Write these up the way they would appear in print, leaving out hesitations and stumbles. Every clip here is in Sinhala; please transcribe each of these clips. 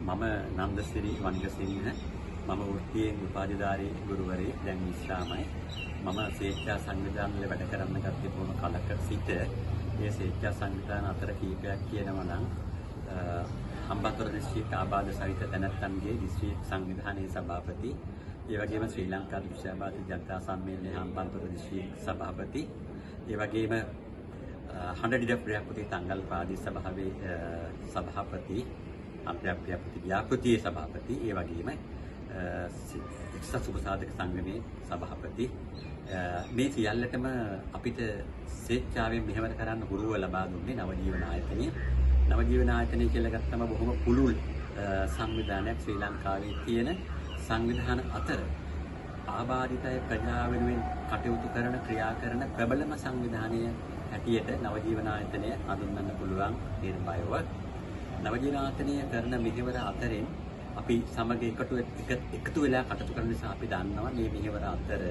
මම නන්දසිරි වංගසිංහ. මම වෘත්තියෙන් උපාධිධාරී ගුරුවරයෙක්. දැන් විශ්‍රාමයි. මම ස්වේච්ඡා සංවිධාන වල වැඩ කරන්න ගත්තේ බොහොම කලක සිට. ඒ ස්වේච්ඡා සංවිධාන අතර කීපයක් කියනවා නම් හම්බන්තොට දිස්ත්‍රික් ආබාධ සහිත තැනැත්තන්ගේ දිස්ත්‍රික් සංවිධානයේ සභාපති, ඒ වගේම ශ්‍රී ලංකා දෘශ්‍යාබාධ ජනතා සම්මේලනයේ හම්බන්තොට දිස්ත්‍රික් සභාපති, ඒ වගේම හඬ ප්‍රියාපති තංගල් ප්‍රාදේශ සභාවේ සභාපති, අම්ප්‍රියාපති ව්‍යාපෘතියේ සභාපති, ඒ වගේම එක්සත් සුබසාධක සංගමයේ සභාපති. මේ සියල්ලටම අපිට ස්වේච්ඡාවෙන් මෙහෙවර කරන්න ගුරුව ලබා දුන්නේ නවජීවන ආයතනය. නවජීවන ආයතනය කියලා ගත්තම බොහොම පුළුල් සංවිධානයක්. ශ්‍රී ලංකාවේ තියෙන සංවිධාන අතර ආබාධිත අය ප්‍රජාව වෙනුවෙන් කටයුතු කරන, ක්‍රියා කරන ප්‍රබලම සංවිධානය හැටියට නවජීවන ආයතනය හඳුන්වන්න පුළුවන් නිර්භයව. නවජීවන ආයතනය කරන මෙහෙවර අතරින් අපි සමග එකතු වෙලා කටයුතු කරන නිසා අපි දන්නවා මේ මෙහෙවර අතර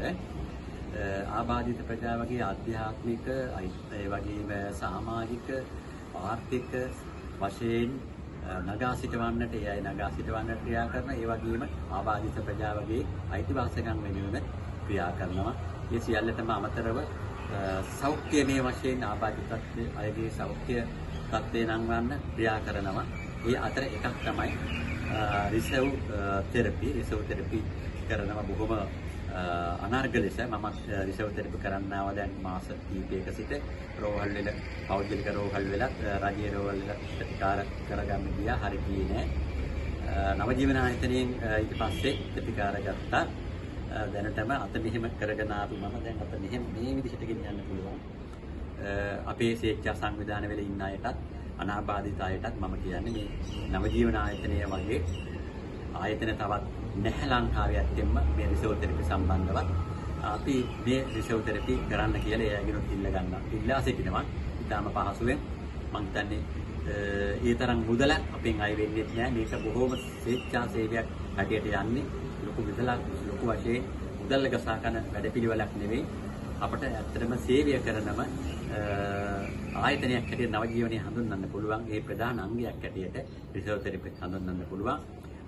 ආබාධිත ප්‍රජාවගේ ආධ්‍යාත්මික, ඒ වගේම සමාජික, ආර්ථික වශයෙන් නගා සිටවන්නට, ඒ අය නගා සිටවන්නට ක්‍රියා කරන, ඒ වගේම ආබාධිත ප්‍රජාවගේ අයිතිවාසිකම් වෙනුවෙන් ක්‍රියා කරනවා. ඒ සියල්ලටම අමතරව සෞඛ්‍යමය වශයෙන් ආබාධිත අයගේ සෞඛ්‍ය තත්ත්වය නංවන්න ක්‍රියා කරනවා. ඒ අතර එකක් තමයි රිසර්ව් තෙරපි. රිසර්ව් තෙරපි කරනවා බොහොම අනර්ග ලෙස. මමත් රිසර්ව් තෙරපි කරන්න ආවා දැන් මාස කිහිපයක සිට. රෝහල් වල, පෞද්ගලික රෝහල් වලත් රජයේ රෝහල් වලත් ප්‍රතිකාර කරගන්න ගියා. හරි ගියේ නෑ. නවජීවන ආයතනයෙන් ඊට පස්සේ ප්‍රතිකාර ගත්තා. දැනටම අත මෙහෙම කරගෙන ආපු මම දැන් අත මෙහෙම මේ විදිහට ගෙනියන්න පුළුවන්. අපේ ස්වේච්ඡා සංවිධාන වල ඉන්න අයටත් අනාබාධිත අයටත් මම කියන්නේ මේ නවජීවන ආයතනය වගේ ආයතන තවත් නැහැ ලංකාවේ ඇත්තෙන්ම මේ රිසර්ව් තෙරපි සම්බන්ධවත්. අපි මේ රිසර්ව් තෙරපි කරන්න කියලා ඒ අයගෙනුත් ඉල්ල ගන්නවා. ඉල්ලා සිටිනවා. ඉතාම පහසුවෙන් මං හිතන්නේ ඒ තරම් මුදලක් අපෙන් අය වෙන්නේ නැහැ. මේක බොහොම ස්වේච්ඡා සේවයක් හැටියට යන්නේ. ලොකු මුදලක්, ලොකු වශයෙන් මුදල් ගසා ගන්න වැඩපිළිවෙලක් නෙවෙයි. අපට ඇත්තටම සේවය කරනම ආයතනයක් හැටියට නවජීවනය හඳුන්වන්න පුළුවන්. ඒ ප්‍රධාන අංගයක් හැටියට රිසර්ව් තෙරපි හඳුන්වන්න පුළුවන්.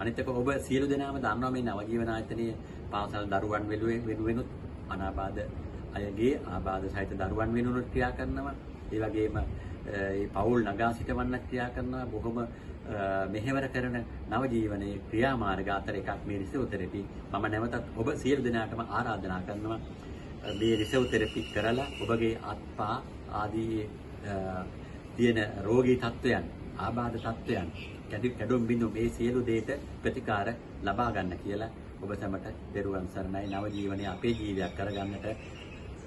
අනිත් එක ඔබ සියලු දෙනාම දන්නවා මේ නවජීවන ආයතනයේ පාසල් දරුවන් වෙනුවෙනුත් අනාබාධ අයගේ ආබාධ සහිත දරුවන් වෙනුවෙනුත් ක්‍රියා කරනවා. ඒ වගේම ඒ පවුල් නගා සිටවන්න ක්‍රියා කරනවා. බොහොම මෙහෙවර කරන නවජීවනයේ ක්‍රියාමාර්ග අතර එකක් මේ රිසර්ව් තෙරපි. මම නැවතත් ඔබ සියලු දෙනාටම ආරාධනා කරනවා මේ රිසර්ව් තෙරපි කරලා ඔබගේ අත්පා ආදී තියෙන රෝගී තත්ත්වයන්, ආබාධ තත්ත්වයන්, කැඩුම් බිඳුම් මේ සියලු දේට ප්‍රතිකාර ලබා ගන්න කියලා ඔබ සැමට පෙරුවන් සරණයි. නවජීවනයේ අපේ ජීවිතයක් කරගන්නට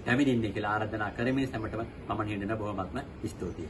පැමිණෙන්නේ කියලා ආරාධනා කරමින් සැමටම මම නිහඬ බොහොමත්ම ස්තුතියි.